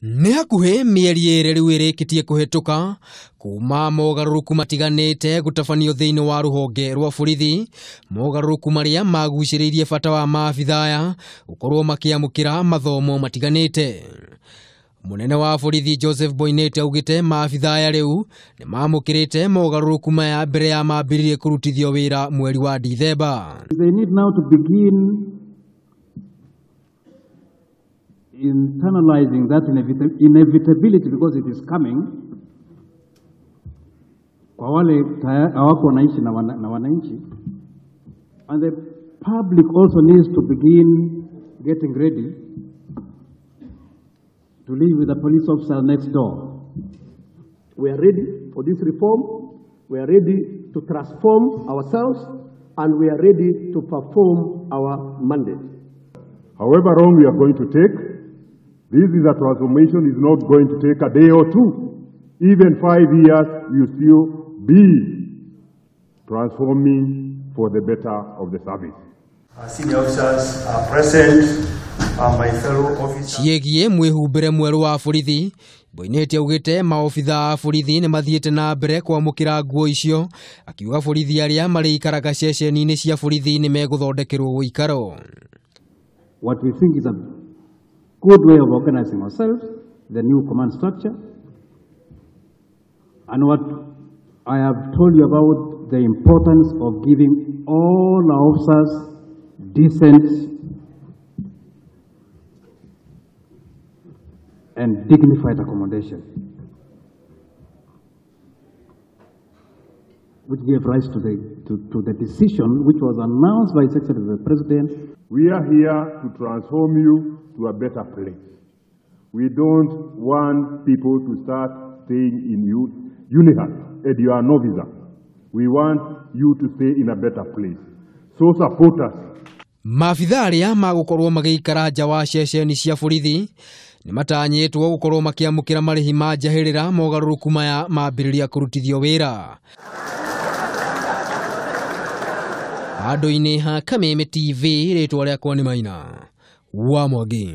Nĩ hakuhĩ mĩeri ĩrĩ rĩu ĩrĩkĩtie kũhĩtũka kuma mogarũrũku matiganĩte gũtabanio thĩinĩ wa rũhonge rwa borithi, mogarũrũku marĩa magucĩrĩirie bata wa maabitha aya gũkorwo makĩamũkĩra mathomo matiganĩte. Mũnene wa borithi Joseph Boinnet augĩte maabitha aya rĩu nĩ mamũkĩrĩte mogarũrũku maya mbere ya mambĩrĩrie kũrutithio wĩra mweri wa Dithemba. They need now to begin internalizing that inevitability because it is coming. Kwa wale hawako wanaishi na wananchi, and the public also needs to begin getting ready to live with the police officer next door. We are ready for this reform. We are ready to transform ourselves, and we are ready to perform our mandate. However long we are going to take, this is a transformation is not going to take a day or two. Even 5 years, we will still be transforming for the better of the service. Senior officers are present, my fellow officers. Ciĩgiĩ mwĩhumbĩre mwerũ wa borithi, Boinnet augĩte maobitha a borithi nĩ mathiĩte na mbere kwamũkĩra nguo icio, akiuga borithi arĩa marĩikaraga ceceni-inĩ cia borithi nĩ megũthondekerwo ũikaro. What we think is a good way of organizing ourselves, the new command structure, and what I have told you about the importance of giving all our officers decent and dignified accommodation, which gave rise to the decision which was announced by His Excellency the President. We are here to transform you to a better place. We don't want people to start staying in Unihut and you are no visa. We want you to stay in a better place. So support us. Maabitha arĩa magũkorwo magĩikara nja wa ceceni cia borithi nĩ matanyĩtwo gũkorwo makĩamũkĩra marĩhi ma njahĩrĩra mogarũrũku maya mambĩrĩria kũrutithio wĩra. Handũ-inĩ ha Kameme TV, rĩtwa rĩakwa nĩ Maina wa Mwangi.